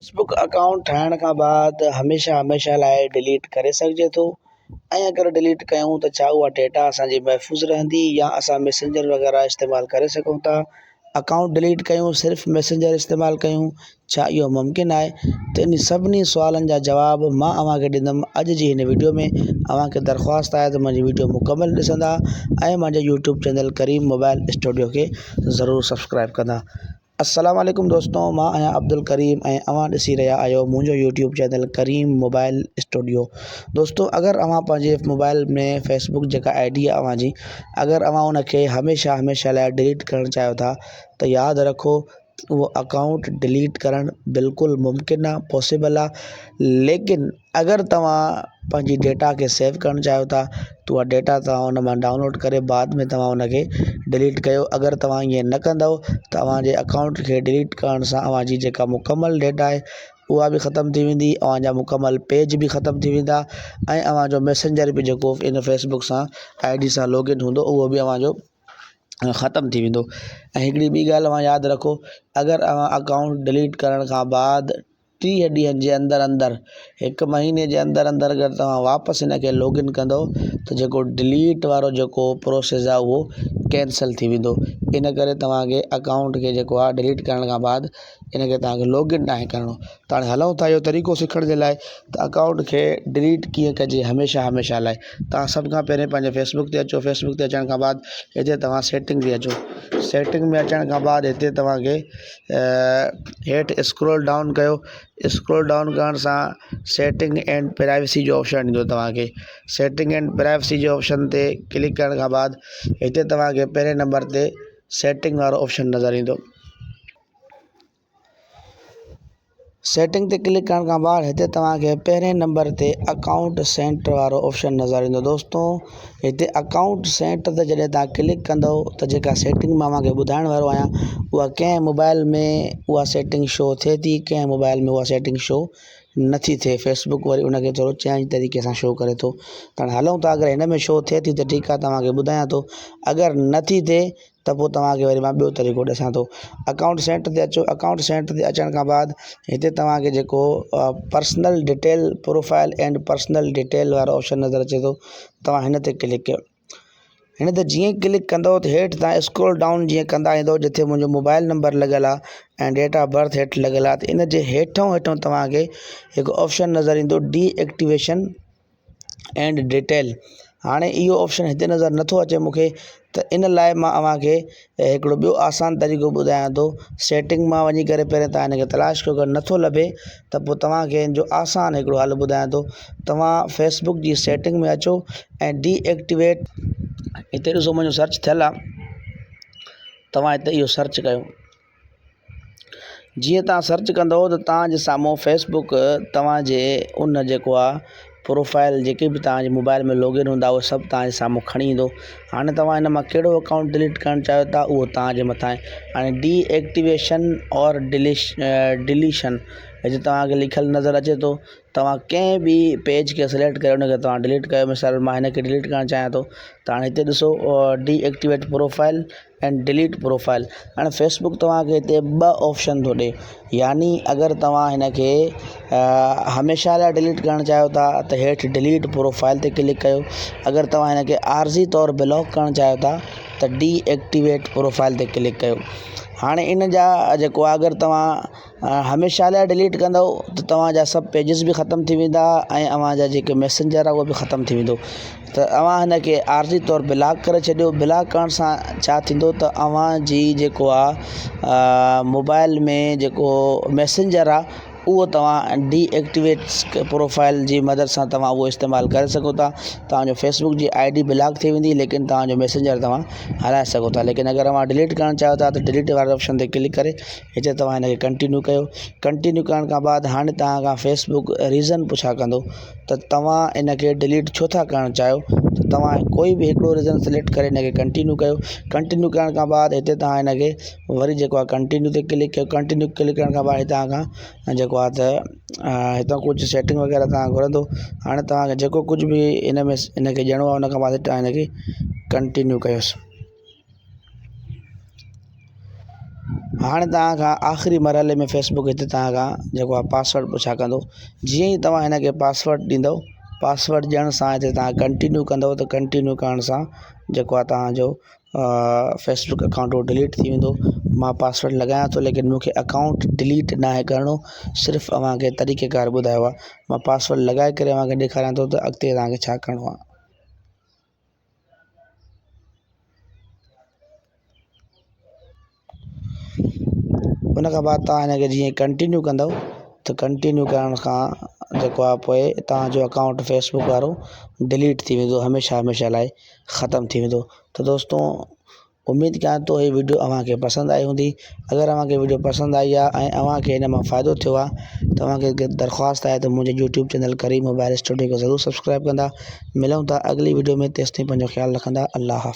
Facebook account ٺاهڻ کان بعد هميشه هميشه لاءِ ڊليٽ ڪري سگهجي ٿو ۽ اگر ڊليٽ ڪيون ته ڇا اها ڊيٽا اسان جي محفوظ رهندي يا اسان ميسينجر وغيره استعمال ڪري سگهون ٿا. اڪائونٽ ڊليٽ ڪيون صرف ميسينجر استعمال ڪيون ڇا اهو ممڪن آهي ته ان سڀني سوالن جا جواب مان اوهان کي ڏيندم اڄ جي هن وڊيو ۾ اوهان کي درخواست آهي ته منهنجي وڊيو مڪمل ڏسندا ۽ منهنجي YouTube channel Karim mobile studio کي ضرور سبسڪرائب ڪندا. السلام عليڪم دوستو مان آهيان عبدالڪريم ۽ اوهان ڏسي رهيا آهيو منهنجو YouTube channel Karim mobile studio دوستو اگر اوهان پنهنجي موبائل ۾ فيسبڪ جيڪا I D آهي اوهان جي اگر اوهان ان کي هميشه هميشه لاء ڊليٽ ڪرڻ چاهيو ٿا ته ياد رکو اهو اڪائونٽ ڊليٽ ڪرڻ بلڪل ممڪن آهي پاسيبل آهي ليڪن اگر توهان پنهنجي ڊيٽا کي سيو ڪرڻ چاهيو ٿا ته اها ڊيٽا توهان ان مان ڊائونلوڊ ڪري بعد ۾ توهان ان کي ڊليٽ ڪيو اگر توهان ائين نه ڪندؤ ته اوهان جي اڪائونٽ کي ڊليٽ ڪرڻ سان اوهان جي جيڪا مڪمل ڊيٽا آهي اها به ختم ٿي ويندي اوهان جا مڪمل پيج به ختم ٿي ويندا ۽ اوهان جو ميسينجر به جيڪو ان فيسبڪ سان I D سان لاگ ان هوندو اهو به اوهان جو ختم ٿي ويندو ۽ هڪڙي ٻي ڳالهه اوهان ياد رکو اگر اوهان اڪائونٽ ڊليٽ ڪرڻ کان بعد 30 ڏينهن جي اندر اندر هڪ مهيني جي اندر اندر اگر توهان واپس هن کي لاگ ان ڪندو ته جيڪو ڊليٽ وارو جيڪو پروسيس آهي اهو ڪينسل ٿي ويندو ان ڪري توهانکي اڪائونٽ کي جيڪو آهي ڊليٽ ڪرڻ کان بعد ان کي توهانکي لاگ ان ناهي ڪرڻو ته هاڻي هلون ٿا اهو طريقو سکڻ جي لاءِ ته اڪائونٽ کي ڊليٽ ڪيئن ڪجي هميشه هميشه لاءِ توهان سڀ کان پهرين پنهنجي فيسبڪ تي اچو فيسبڪ تي اچڻ کان بعد هتي توهان سيٽنگ تي اچو سيٽنگ ۾ اچڻ کان بعد هتي توهانکي هيٺ اسڪرول ڊائون ڪيو اسڪرول ڊائون ڪرڻ سان سيٽنگ اينڊ پرائيويسي جو آپشن ايندو توهان کي سيٽنگ اينڊ پرائيويسي جي آپشن تي ڪلڪ ڪرڻ کان بعد هتي توهان کي پهرين نمبر تي سيٽنگ وارو آپشن نظر ايندو. سيٽنگ تي ڪلڪ ڪرڻ کان بعد هتي توهان کي پهرين نمبر تي اڪائونٽ سينٽر وارو آپشن نظر ايندو دوستو هتي اڪائونٽ سينٽر تي جڏهن توهان ڪلڪ ڪندو ته جيڪا سيٽنگ مان اوهان کي ٻڌائڻ وارو آهيان اها ڪنهن موبائل ۾ اها سيٽنگ شو ٿئي ٿي ڪنهن موبائل ۾ اها سيٽنگ شو نٿي ٿئي فيسبڪ وري ان کي ٿورو چينج طريقي سان شو ڪري ٿو ته هاڻي هلون ٿا اگر هن ۾ شو ٿئي ٿي ته ٺيڪ آهي توهان کي ٻڌايان ٿو اگر نٿي ٿئي ته پوء توهان کي وري مان ٻيو طريقو ڏسان ٿو اڪائونٽ سينٽر تي اچو اڪائونٽ سينٽر تي اچڻ کان بعد هتي توهان کي جيڪو personal detail profile and personal detail وارو آپشن نظر اچي ٿو توهان هن تي ڪلڪ ڪيو هن تي جيئن ڪلڪ ڪندو ته هيٺ توهان اسڪرول ڊائون جيئن ڪندا ايندو جتي منهنجو موبائل نمبر لڳل آهي ۽ ڊيٽ آف برٿ هيٺ لڳل آهي ته ان جي هيٺو هيٺو توهان کي هڪ آپشن نظر ايندو ڊي ايڪٽيويشن اينڊ ڊيٽيل هاڻي اهو آپشن هتي نظر نٿو اچي مونکي ته ان لاءِ مان اوهان کي هڪڙو ٻيو آسان طريقو ٻڌايان ٿو سيٽنگ مان وڃي ڪري پهرين توهان هن کي تلاش ڪيو اگر نٿو لڀي ته پوءِ توهان کي ان جو آسان هڪڙو حل ٻڌايان ٿو توهان فيسبڪ جي سيٽنگ ۾ اچو ۽ ڊي ايڪٽيويٽ هتي ڏسو منهنجو سرچ ٿيل آهي توهان هتي اهو سرچ ڪيو جيئن توهان سرچ ڪندؤ ته توهان جي سامهون فيسبڪ توهان جي ان جيڪو آهي پروفائل جيڪي به توهان جي موبائل ۾ لاگ ان هوندا اهي سڀ توهان جي سامهون کڻي ايندو هاڻي توهان ان مان ڪهڙو اڪائونٽ ڊليٽ ڪرڻ چاهيو ٿا اهو توهان جي مٿان آهي هاڻي ڊي ايڪٽيويشن اور ڊليش ڊليشن هتي توهان کي لکيل نظر اچي ٿو توهان ڪنهن به پيج کي سليڪٽ ڪري ان کي توهان ڊليٽ ڪيو مثال مان هن کي ڊليٽ ڪرڻ چاهيان ٿو ته هاڻي هتي ڏسو D activate profile ۽ delete profile هاڻي فيسبڪ توهان کي هتي ٻه آپشن ٿو ڏي يعني اگر توهان هن کي هميشه لاءِ ڊليٽ ڪرڻ چاهيو ٿا ته هيٺ ڊليٽ پروفائل تي ڪلڪ ڪيو اگر توهان هن کي عارضي طور بلاڪ ڪرڻ چاهيو ٿا ته ڊي ايڪٽيويٽ پروفائل تي ڪلڪ ڪيو هاڻي ان جا جيڪو آهي اگر توهان هميشه لاءِ ڊليٽ ڪندؤ ته توهان جا سڀ پيجز به ختم ٿي ويندا ۽ اوهان جا جيڪي ميسينجر آهي اهي به ختم ٿي ويندو ته اوهان هن کي عارضي طور بلاڪ ڪري ڇڏيو بلاڪ ڪرڻ سان ڇا ٿيندو ته اوهان جي جيڪو آهي موبائل ۾ جيڪو ميسينجر آهي اهو توهان ڊي ايڪٽيويٽ پروفائل جي مدد سان توهان اهو استعمال ڪري سگهو ٿا توهان جو فيس بڪ جي I D block ٿي ويندي ليڪن توهان جو ميسينجر توهان هلائي سگهو ٿا ليڪن اگر اوهان ڊليٽ ڪرڻ چاهيو ٿا ته ڊليٽ واري آپشن تي ڪلڪ ڪري هتي توهان هن کي ڪنٽينيو ڪيو ڪنٽينيو ڪرڻ کان بعد هاڻي توهان کان فيس بڪ ريزن پڇا ڪندو ته توهان ان کي ڊليٽ ڇو ٿا ڪرڻ چاهيو ته توهان ڪوئي به هڪڙو ريزن سليڪٽ ڪري هن کي ڪنٽينيو ڪيو ڪنٽينيو ڪرڻ کان بعد هتي توهان هن کي وري جيڪو آهي ڪنٽينيو تي ڪلڪ ڪيو ڪنٽينيو ڪلڪ ڪرڻ کان بعد هتان کان جيڪو آهي ته هتان ڪجهه سيٽنگ وغيره توهان کي گهرندو هاڻي توهان کي جيڪو ڪجهه به ان ۾ ان کي ڏيڻو آهي ان کان بعد توهان هن کي ڪنٽينيو ڪيوس. هاڻي توهان کان آخري مرحلي ۾ فيسبڪ هتي توهان کان جيڪو آهي پاسورڊ پڇا ڪندو جيئن ئي توهان هن کي پاسورڊ ڏيندو پاسورڊ ڏيڻ سان هتي توهان ڪنٽينيو ڪندو ته ڪنٽينيو ڪرڻ سان جيڪو آهي توهان جو فيسبڪ اڪائونٽ اهو ڊليٽ ٿي ويندو مان پاسورڊ لڳايان ٿو ليڪن مونکي اڪائونٽ ڊليٽ ناهي ڪرڻو صرف اوهان کي طريقي ڪار ٻڌايو آهي مان پاسورڊ لڳائي ڪري اوهان کي ڏيکاريان ٿو ته اڳتي توهان کي ڇا ڪرڻو آهي. ان کان بعد توهان هن کي جيئن ڪنٽينيو ڪندؤ ته ڪنٽينيو ڪرڻ کان جيڪو آهي پوءِ توهان جو اڪائونٽ فيس بڪ وارو ڊليٽ ٿي ويندو هميشه هميشه لاءِ ختم ٿي ويندو ته دوستو اميد ڪيان ٿو هي وڊيو اوهان کي پسند آئي هوندي اگر اوهان کي وڊيو پسند آئي آهي ۽ اوهان کي هن مان فائدو ٿيو آهي ته اوهان کي هڪ درخواست آهي ته منهنجي YouTube channel Karim mobile studio کي ضرور سبسڪرائب ڪندا ملون ٿا اڳلي وڊيو ۾ تيستائين پنهنجو خيال رکندا الله حافظ.